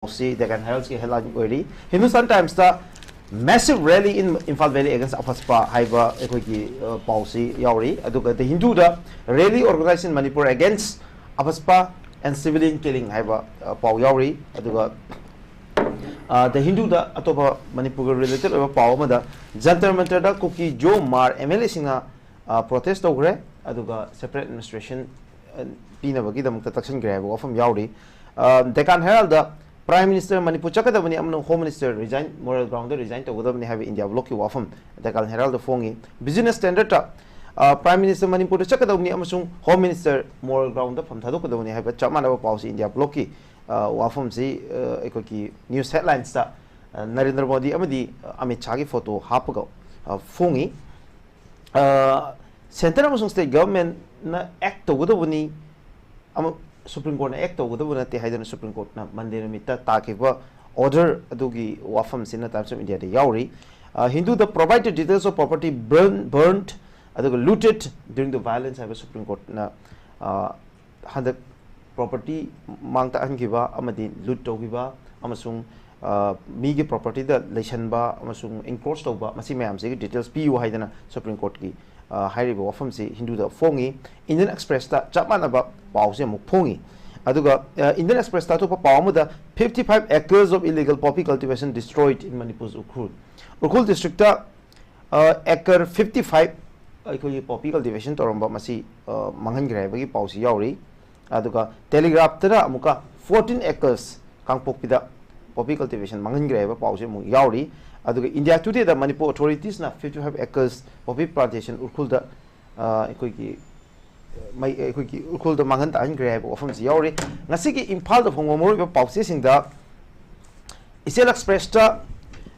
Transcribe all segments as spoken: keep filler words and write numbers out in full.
ꯄꯥꯎꯁꯤ Deccan Heraldꯀꯤ headline ꯑꯣꯏꯔꯤ꯫ Hindustan Timesꯇ "Massive rally in Imphal Valley against AFSPA" ꯍꯥꯏꯕ ꯑꯩꯈꯣꯏꯒꯤ, ꯑ, ꯄꯥꯎꯁꯤ ꯌꯥꯎꯔꯤ꯫ ꯑꯗꯨꯒ The Hinduꯗ "Rally organized in Manipur against AFSPA and civilian killing" ꯍꯥꯏꯕ, ꯑ, ꯄꯥꯎ ꯌꯥꯎꯔꯤ꯫ ꯑꯗꯨꯒ, ꯑ, The Hinduꯗ ꯑꯇꯣꯞꯄ ꯃꯅꯤꯄꯨꯔꯒ related ꯑꯣꯏꯕ ꯄꯥꯎ ꯑꯃꯗ Jantar Mantarꯗ ꯀꯨꯀꯤ ꯖꯣ ꯃꯥꯔ MLAꯁꯤꯡꯅ, ꯑ, protest ꯇꯧꯈ꯭ꯔꯦ꯫ ꯑꯗꯨꯒ separate administration, ꯑ, ꯄꯤꯅꯕꯒꯤꯗꯃꯛꯇ ꯇꯛꯁꯤꯟꯈ꯭ꯔꯦ ꯍꯥꯏꯕ ꯋꯥꯐꯝ ꯌꯥꯎꯔꯤ꯫ ꯑ, Deccan Heraldꯗ "Prime Minister ꯃꯅꯤꯄꯨꯔ ꯆꯠꯀꯗꯕꯅꯤ ꯑꯃꯅ Home Minister resign, moral groundꯗ resign ꯇꯧꯒꯗꯕꯅꯤ" ꯍꯥꯏꯕ India Blockꯀꯤ ꯋꯥꯐꯝ Deccan Heraldꯗ ꯐꯣꯡꯉꯤ꯫ Business Standardꯇ, ꯑ, "Prime Minister ꯃꯅꯤꯄꯨꯔꯗ ꯆꯠꯀꯗꯕꯅꯤ ꯑꯃꯁꯨꯡ Home Minister moral groundꯗ ꯐꯝ ꯊꯥꯗꯣꯛꯀꯗꯕꯅꯤ" ꯍꯥꯏꯕ ꯆꯞ ꯃꯥꯟꯅꯕ ꯄꯥꯎꯁꯤ India Blockꯀꯤ, ꯑ, ꯋꯥꯐꯝꯁꯤ, ꯑ, ꯑꯩꯈꯣꯏꯒꯤ news headlinesꯇ, ꯑ, ꯅꯔꯦꯟꯗ꯭ꯔ ꯃꯣꯗꯤ ꯑꯃꯗꯤ, ꯑ, ꯑꯃꯤꯠ ꯁꯥꯍꯒꯤ photo ꯍꯥꯞꯄꯒ, ꯑ, ꯐꯣꯡꯉꯤ꯫ ꯑ, centre ꯑꯃꯁꯨꯡ state governmentꯅ act ꯇꯧꯒꯗꯧꯕꯅꯤ, ꯑꯃ Supreme Courtꯅ act ꯇꯧꯒꯗꯕ ꯅꯠꯇꯦ ꯍꯥꯏꯗꯨꯅ Supreme Courtꯅ Monday ꯅꯨꯃꯤꯠꯇ ꯇꯥꯈꯤꯕ order ꯑꯗꯨꯒꯤ ꯋꯥꯐꯝꯁꯤꯅ Times of Indiaꯗ ꯌꯥꯎꯔꯤ꯫ ꯑ, Hinduꯗ "Provide the details of property burn, burnt ꯑꯗꯨꯒ looted during the violence" ꯍꯥꯏꯕ Supreme Courtꯅ, ꯑ, ꯍꯟꯗꯛ property ꯃꯥꯡ ꯇꯥꯛꯍꯟꯈꯤꯕ ꯑꯃꯗꯤ loot ꯇꯧꯈꯤꯕ ꯑꯃꯁꯨꯡ, ꯑ, ꯃꯤꯒꯤ propertyꯗ ꯂꯩꯁꯟꯕ ꯑꯃꯁꯨꯡ encroach ꯇꯧꯕ, ꯃꯁꯤ ꯃꯌꯥꯝꯁꯤꯒꯤ details ꯄꯤꯌꯨ ꯍꯥꯏꯗꯅ Supreme Courtꯀꯤ, ꯑ, ꯍꯥꯏꯔꯤꯕ ꯋꯥꯐꯝꯁꯤ Hinduꯗ ꯐꯣꯡꯉꯤ꯫ Indian Expressꯇ ꯆꯞ ꯃꯥꯟꯅꯕ ꯄꯥꯎꯁꯤ ꯑꯃꯨꯛ ꯐꯣꯡꯉꯤ꯫ ꯑꯗꯨꯒ, ꯑ, Indian Expressꯇ ꯑꯇꯣꯞꯄ ꯄꯥꯎ ꯑꯃꯗ "Fifty-five acres of illegal poppy cultivation destroyed in Manipur's Ukhrul." Ukhrul districtꯇ, ꯑ, acre fifty five ꯑꯩꯈꯣꯏꯒꯤ poppy cultivation ꯇꯧꯔꯝꯕ ꯃꯁꯤ, ꯑ, ꯃꯥꯡꯍꯟꯈ꯭ꯔꯦ ꯍꯥꯏꯕꯒꯤ ꯄꯥꯎꯁꯤ ꯌꯥꯎꯔꯤ꯫ ꯑꯗꯨꯒ Telegraphꯇꯅ ꯑꯃꯨꯛꯀ fourteen acres ꯀꯥꯡꯄꯣꯛꯄꯤꯗ poppy cultivation ꯃꯥꯡꯍꯟꯈ꯭ꯔꯦ ꯍꯥꯏꯕ ꯄꯥꯎꯁꯤ ꯑꯃꯨꯛ ꯌꯥꯎꯔꯤ꯫ ꯑꯗꯨꯒ India Todayꯗ "Manipur authoritiesꯅ fifty five acres poppy plantation ꯎꯈ꯭ꯔꯨꯜꯗ, ꯑ, ꯑꯩꯈꯣꯏꯒꯤ ꯃꯩ-, ꯑꯩꯈꯣꯏꯒꯤ ꯎꯈ꯭ꯔꯨꯜꯗ ꯃꯥꯡꯍꯟ ꯇꯥꯛꯍꯟꯈ꯭ꯔꯦ" ꯍꯥꯏꯕ ꯋꯥꯐꯝꯁꯤ ꯌꯥꯎꯔꯤ꯫ ꯉꯁꯤꯒꯤ ꯏꯝꯐꯥꯜꯗ ꯐꯣꯡꯕ ꯃꯔꯨꯑꯣꯏꯕ ꯄꯥꯎꯆꯦꯁꯤꯡꯗ Ichel Expressꯇ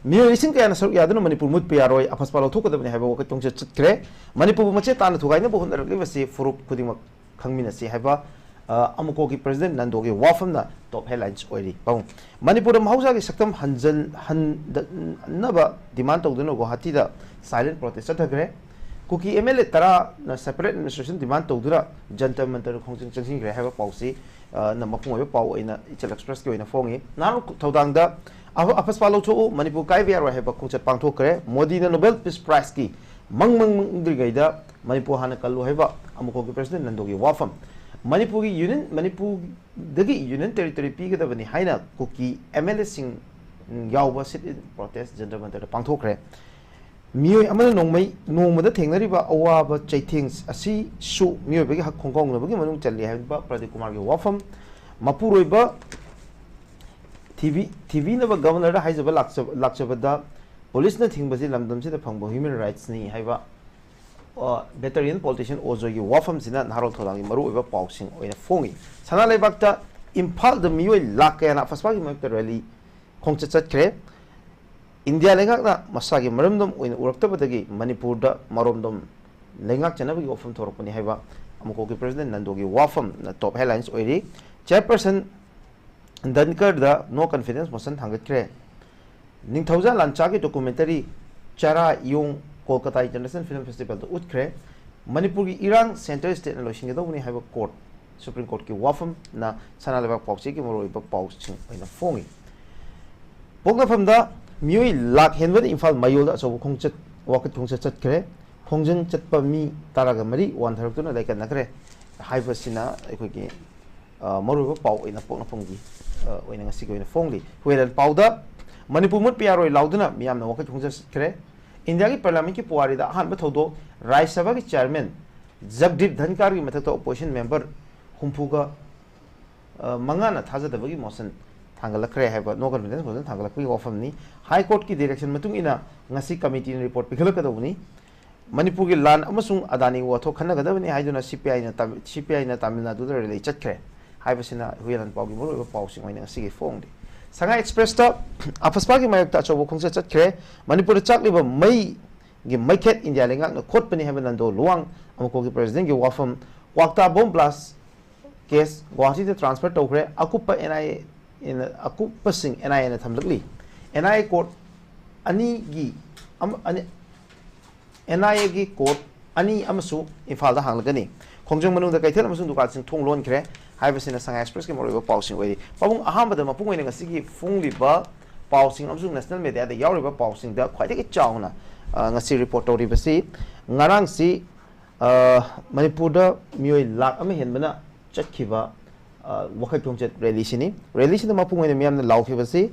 "ꯃꯤꯑꯣꯏ ꯂꯤꯁꯤꯡ ꯀꯌꯥꯅ ꯁꯔꯨꯛ ꯌꯥꯗꯨꯅ ꯃꯅꯤꯄꯨꯔ ꯃꯨꯠꯄ ꯌꯥꯔꯣꯏ, AFSPA ꯂꯧꯊꯣꯛꯀꯗꯕꯅꯤ" ꯍꯥꯏꯕ ꯋꯥꯈꯜ ꯈꯣꯡꯆꯠ ꯆꯠꯈ꯭ꯔꯦ꯫ "ꯃꯅꯤꯄꯨꯔꯕꯨ ꯃꯆꯦꯠ ꯇꯥꯅ ꯊꯨꯒꯥꯏꯅꯕ ꯍꯣꯠꯅꯔꯛꯂꯤꯕꯁꯤ ꯐꯨꯔꯨꯞ ꯈꯨꯗꯤꯡꯃꯛ ꯈꯪꯃꯤꯟꯅꯁꯤ" ꯍꯥꯏꯕ, ꯑ, ꯑꯃꯨꯀꯣꯒꯤ president ꯅꯟꯗꯣꯒꯤ ꯋꯥꯐꯝꯅ top headlines ꯑꯣꯏꯔꯤ꯫ ꯄꯥꯎ, ꯃꯅꯤꯄꯨꯔꯗ ꯃꯍꯧꯁꯥꯒꯤ ꯁꯛꯇꯝ ꯍꯟꯖꯟ-, ꯍꯟꯗꯅꯕ demand ꯇꯧꯗꯨꯅ ꯒꯨꯋꯥꯍꯥꯇꯤꯗ silent protest ꯆꯠꯊꯈ꯭ꯔꯦ꯫ ꯀꯨꯀꯤ ꯑꯦꯝ ꯑꯦꯜ ꯑꯦ ꯇꯔꯥꯅ separate administration demand ꯇꯧꯗꯨꯅ ꯖꯟꯇꯔ ꯃꯟꯇꯔꯗ ꯈꯣꯡꯖꯪ ꯆꯪꯁꯤꯟꯈ꯭ꯔꯦ ꯍꯥꯏꯕ ꯄꯥꯎꯁꯤ, ꯑ, ꯅ ꯃꯄꯨꯡ ꯑꯣꯏꯕ ꯄꯥꯎ ꯑꯣꯏꯅ ꯏꯆꯦꯜ ꯑꯦꯛꯁꯄ꯭ꯔꯦꯁꯀꯤ ꯑꯣꯏꯅ ꯐꯣꯡꯉꯤ꯫ ꯅꯍꯥꯔꯣꯜ ꯊꯧꯗꯥꯡꯗ ꯑꯐ-, ꯑꯐꯁꯄꯥ ꯂꯧꯊꯣꯛꯎ, ꯃꯅꯤꯄꯨꯔ ꯀꯥꯏꯕ ꯌꯥꯔꯣꯏ ꯍꯥꯏꯕ ꯈꯣꯡꯆꯠ ꯄꯥꯡꯊꯣꯛꯈ꯭ꯔꯦ꯫ ꯃꯣꯗꯤꯅ Nobel Peace Prizeꯀꯤ ꯃꯪ ꯃꯪ ꯃꯪꯗ꯭ꯔꯤꯉꯩꯗ ꯃꯅꯤꯄꯨꯔ ꯍꯥꯟꯅ ꯀꯜꯂꯨ ꯍꯥꯏꯕ ꯑꯃꯨꯀꯣꯒꯤ President ꯅꯟꯗꯣꯒꯤ ꯋꯥꯐꯝ꯫ ꯃꯅꯤꯄꯨꯔꯒꯤ Union, ꯃꯅꯤꯄꯨꯔꯗꯒꯤ Union Territory ꯄꯤꯒꯗꯕꯅꯤ ꯍꯥꯏꯅ ꯀꯨꯀꯤ ꯑꯦꯝ ꯑꯦꯜ ꯑꯦꯁꯤꯡ ꯌꯥꯎꯕ sit-in protest ꯖꯟꯇꯔ ꯃꯟꯇꯔꯗ ꯄꯥꯡꯊꯣꯛꯈ꯭ꯔꯦ꯫ ꯃꯤꯑꯣꯏ ꯑꯃꯅ ꯅꯣꯡꯃꯩ, ꯅꯣꯡꯃꯗ ꯊꯦꯡꯅꯔꯤꯕ ꯑꯋꯥꯕ ꯆꯩꯊꯦꯡ ꯑꯁꯤꯁꯨ ꯃꯤꯑꯣꯏꯕꯒꯤ ꯍꯛ ꯈꯣꯡꯒꯥꯎꯅꯕꯒꯤ ꯃꯅꯨꯡ ꯆꯜꯂꯤ ꯍꯥꯏꯕ ꯄ꯭ꯔꯗꯤꯞ ꯀꯨꯃꯥꯔꯒꯤ ꯋꯥꯐꯝ꯫ ꯃꯄꯨꯔꯣꯏꯕ ꯊꯤꯕꯤ-, ꯊꯤꯕꯤꯅꯕ Governorꯗ ꯍꯥꯏꯖꯕ ꯂꯥꯛꯆ-, ꯂꯥꯛꯆꯕꯗ ꯄꯨꯂꯤꯁꯅ ꯊꯤꯡꯕꯁꯤ ꯂꯝꯗꯝꯁꯤꯗ ꯐꯪꯕ human rightsꯅꯤ ꯍꯥꯏꯕ, ꯑ, veteran politician ꯑꯣꯖꯣꯏꯒꯤ ꯋꯥꯐꯝꯁꯤꯅ ꯅꯍꯥꯔꯣꯜ ꯊꯧꯗꯥꯡꯒꯤ ꯃꯔꯨꯑꯣꯏꯕ ꯄꯥꯎꯁꯤꯡ ꯑꯣꯏꯅ ꯐꯣꯡꯉꯤ꯫ ꯁꯅꯥ ꯂꯩꯕꯥꯛꯇ ꯏꯝꯐꯥꯜꯗ ꯃꯤꯑꯣꯏ ꯂꯥꯈ ꯀꯌꯥꯅ ꯑꯐꯁꯄꯥꯒꯤ ꯃꯥꯌꯣꯛꯇ rally ꯈꯣꯡꯆꯠ ꯆꯠꯈ꯭ꯔꯦ꯫ ꯏꯟꯗꯤꯌꯥ ꯂꯩꯉꯥꯛꯅ ꯃꯁꯥꯒꯤ ꯃꯔꯝꯗꯝ ꯑꯣꯏꯅ ꯎꯔꯛꯇꯕꯗꯒꯤ ꯃꯅꯤꯄꯨꯔꯗ ꯃꯔꯣꯝꯗꯣꯝ ꯂꯩꯉꯥꯛꯆꯅꯕꯒꯤ ꯋꯥꯐꯝ ꯊꯣꯔꯛꯄꯅꯤ ꯍꯥꯏꯕ ꯑꯃꯨꯀꯣꯒꯤ President ꯅꯟꯗꯣꯒꯤ ꯋꯥꯐꯝꯅ top headlines ꯑꯣꯏꯔꯤ꯫ Chairperson ꯙꯟꯀꯔꯗ no confidence motion ꯊꯥꯡꯒꯠꯈ꯭ꯔꯦ꯫ ꯅꯤꯡꯊꯧꯖꯥ ꯂꯥꯟꯆꯥꯒꯤ documentary ꯆꯔꯥ ꯏꯌꯣꯡ ꯀꯣꯜꯀꯇꯥ International Film Festivalꯗ ꯎꯠꯈ꯭ꯔꯦ꯫ ꯃꯅꯤꯄꯨꯔꯒꯤ ꯏꯔꯥꯡ central stateꯅ ꯂꯣꯏꯁꯤꯟꯒꯗꯧꯕꯅꯤ ꯍꯥꯏꯕ court, Supreme Courtꯀꯤ ꯋꯥꯐꯝꯅ ꯁꯅꯥ ꯂꯩꯕꯥꯛ ꯄꯥꯎꯆꯦꯒꯤ ꯃꯔꯨꯑꯣꯏꯕ ꯄꯥꯎꯁꯤꯡ ꯑꯣꯏꯅ ꯐꯣꯡꯉꯤ꯫ ꯄꯣꯛꯅꯐꯝꯗ ꯃꯤꯑꯣꯏ ꯂꯥꯈ ꯍꯦꯟꯕꯅ ꯏꯝꯐꯥꯜ ꯃꯌꯣꯜꯗ ꯑꯆꯧꯕ ꯈꯣꯡꯆꯠ, ꯋꯥꯀꯠ ꯈꯣꯡꯆꯠ ꯆꯠꯈ꯭ꯔꯦ꯫ ꯈꯣꯡꯖꯪ ꯆꯠꯄ ꯃꯤ ꯇꯔꯥꯒ ꯃꯔꯤ ꯋꯥꯟꯊꯔꯛꯇꯨꯅ ꯂꯥꯏꯀꯠꯅꯈ꯭ꯔꯦ ꯍꯥꯏꯕꯁꯤꯅ ꯑꯩꯈꯣꯏꯒꯤ, ꯑ, ꯃꯔꯨꯑꯣꯏꯕ ꯄꯥꯎ ꯑꯣꯏꯅ ꯄꯣꯛꯅꯐꯝꯒꯤ, ꯑ, ꯑꯣꯏꯅ ꯉꯁꯤꯒꯤ ꯑꯣꯏꯅ ꯐꯣꯡꯂꯤ꯫ ꯍꯨꯌꯦꯂꯦꯟ ꯄꯥꯎꯗ ꯃꯅꯤꯄꯨꯔ ꯃꯨꯠꯄ ꯌꯥꯔꯣꯏ ꯂꯥꯎꯗꯨꯅ ꯃꯤꯌꯥꯝꯅ ꯋꯥꯀꯠ ꯈꯣꯡꯆꯠ ꯆꯠꯈ꯭ꯔꯦ꯫ ꯏꯟꯗꯤꯌꯥꯒꯤ Parliamentꯀꯤ ꯄꯨꯋꯥꯔꯤꯗ ꯑꯍꯥꯟꯕ ꯊꯧꯗꯣꯛ, ꯔꯥꯖ꯭ꯌ ꯁꯚꯥꯒꯤ Chairman ꯖꯒꯗꯤꯞ ꯙꯟꯀꯥꯔꯒꯤ ꯃꯊꯛꯇ opposition member ꯍꯨꯝꯐꯨꯒ, ꯑ, ꯃꯉꯥꯅ ꯊꯥꯖꯗꯕꯒꯤ motion ꯊꯥꯡꯒꯠꯂꯛꯈ꯭ꯔꯦ ꯍꯥꯏꯕ no confidence motion ꯊꯥꯡꯒꯠꯂꯛꯄꯒꯤ ꯋꯥꯐꯝꯅꯤ꯫ High Courtꯀꯤ direction ꯃꯇꯨꯡ ꯏꯟꯅ ꯉꯁꯤ committeeꯅ report ꯄꯤꯈꯠꯂꯛꯀꯗꯧꯕꯅꯤ꯫ ꯃꯅꯤꯄꯨꯔꯒꯤ ꯂꯥꯟ ꯑꯃꯁꯨꯡ ꯑꯗꯥꯅꯤꯒꯤ ꯋꯥꯊꯣꯛ ꯈꯟꯅꯒꯗꯕꯅꯤ ꯍꯥꯏꯗꯨꯅ CPIꯅ ꯇꯥꯃꯤ-, CPIꯅ ꯇꯥꯃꯤꯜ ꯅꯥꯗꯨꯗ rally ꯆꯠꯈ꯭ꯔꯦ ꯍꯥꯏꯕꯁꯤꯅ ꯍꯨꯌꯦꯂꯦꯟ ꯄꯥꯎꯒꯤ ꯃꯔꯨꯑꯣꯏꯕ ꯄꯥꯎꯁꯤꯡ ꯑꯣꯏꯅ ꯉꯁꯤꯒꯤ ꯐꯣꯡꯂꯤ꯫ ꯁꯉꯥꯏ Expressꯇ ꯑꯐꯁꯄꯥꯒꯤ ꯃꯥꯌꯣꯛꯇ ꯑꯆꯧꯕ ꯈꯣꯡꯆꯠ ꯆꯠꯈ꯭ꯔꯦ꯫ ꯃꯅꯤꯄꯨꯔꯗ ꯆꯥꯛꯂꯤꯕ ꯃꯩꯒꯤ ꯃꯩꯈꯦꯠ ꯏꯟꯗꯤꯌꯥ ꯂꯩꯉꯥꯛꯅ ꯈꯣꯠꯄꯅꯤ ꯍꯥꯏꯕ ꯅꯟꯗꯣ ꯂꯨꯋꯥꯡ ꯑꯃꯨꯀꯣꯒꯤ Presidentꯀꯤ ꯋꯥꯐꯝ꯫ ꯀ꯭ꯋꯥꯛꯇꯥ bomb blast case ꯒꯨꯋꯥꯍꯥꯇꯤꯗ transfer ꯇꯧꯈ꯭ꯔꯦ꯫ ꯑꯀꯨꯞꯄ NIA, ꯑꯀꯨꯞꯄꯁꯤꯡ NIAꯅ ꯊꯝꯂꯛꯂꯤ꯫ NIA court ꯑꯅꯤꯒꯤ ꯑꯃ-, ꯑꯅꯤ-, ꯑꯦꯟ ꯑꯥꯏ ꯑꯦꯒꯤ ꯀꯣꯔꯠ ꯑꯅꯤ ꯑꯃꯁꯨ ꯏꯝꯐꯥꯜꯗ ꯍꯥꯡꯂꯒꯅꯤ꯫ ꯈꯣꯡꯖꯪ ꯃꯅꯨꯡꯗ ꯀꯩꯊꯦꯜ ꯑꯃꯁꯨꯡ ꯗꯨꯀꯥꯟꯁꯤꯡ ꯊꯣꯡ ꯂꯣꯟꯈ꯭ꯔꯦ ꯍꯥꯏꯕꯁꯤꯅ ꯁꯉꯥꯏ ꯑꯦꯛꯁꯄ꯭ꯔꯦꯁꯀꯤ ꯃꯔꯨꯑꯣꯏꯕ ꯄꯥꯎꯁꯤꯡ ꯑꯣꯏꯔꯤ꯫ ꯄꯥꯕꯨꯡ, ꯑꯍꯥꯟꯕꯗ ꯃꯄꯨꯡ ꯑꯣꯏꯅ ꯉꯁꯤꯒꯤ ꯐꯣꯡꯂꯤꯕ ꯄꯥꯎꯁꯤꯡ ꯑꯃꯁꯨꯡ ꯅꯦꯁꯅꯦꯜ ꯃꯦꯗꯤꯌꯥꯗ ꯌꯥꯎꯔꯤꯕ ꯄꯥꯎꯁꯤꯡꯗ ꯈ꯭ꯋꯥꯏꯗꯒꯤ ꯆꯥꯎꯅ, ꯑ, ꯉꯁꯤ ꯔꯤꯄꯣꯔꯠ ꯇꯧꯔꯤꯕꯁꯤ, ꯉꯔꯥꯡꯁꯤ, ꯑ, ꯃꯅꯤꯄꯨꯔꯗ ꯃꯤꯑꯣꯏ ꯂꯥꯈ ꯑꯃ ꯍꯦꯟꯕꯅ ꯆꯠꯈꯤꯕ, ꯑ, ꯋꯥꯈꯜ ꯈꯣꯡꯆꯠ ꯔꯦꯂꯤꯁꯤꯅꯤ꯫ ꯔꯦꯂꯤꯁꯤꯗ ꯃꯄꯨꯡ ꯑꯣꯏꯅ ꯃꯤꯌꯥꯝꯅ ꯂꯥꯎꯈꯤꯕꯁꯤ,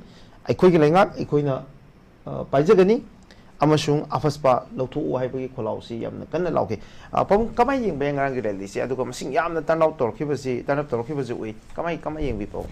"ꯑꯩꯈꯣꯏꯒꯤ ꯂꯩꯉꯥꯛ ꯑꯩꯈꯣꯏꯅ, ꯑ, ꯄꯥꯏꯖꯒꯅꯤ ꯑꯃꯁꯨꯡ ꯑꯐꯁꯄꯥ ꯂꯧꯊꯣꯛꯎ" ꯍꯥꯏꯕꯒꯤ ꯈꯣꯜꯂꯥꯎꯁꯤ ꯌꯥꯝꯅ ꯀꯟꯅ ꯂꯥꯎꯈꯤ꯫ ꯑ, ꯄꯥꯕꯨꯡ, ꯀꯃꯥꯏꯅ ꯌꯦꯡꯕ ꯌꯥꯏ ꯉꯔꯥꯡꯒꯤ ꯔꯦꯂꯤꯁꯤ? ꯑꯗꯨꯒ ꯃꯁꯤꯡ ꯌꯥꯝꯅ ꯇꯔꯟ ꯑꯥꯎꯠ ꯇꯧꯔꯛꯈꯤꯕꯁꯤ, ꯇꯔꯟ ꯑꯞ ꯇꯧꯔꯛꯈꯤꯕꯁꯤ ꯎꯏ꯫ ꯀꯃꯥꯏ, ꯀꯃꯥꯏ ꯌꯦꯡꯕꯤ, ꯄꯥꯕꯨꯡ?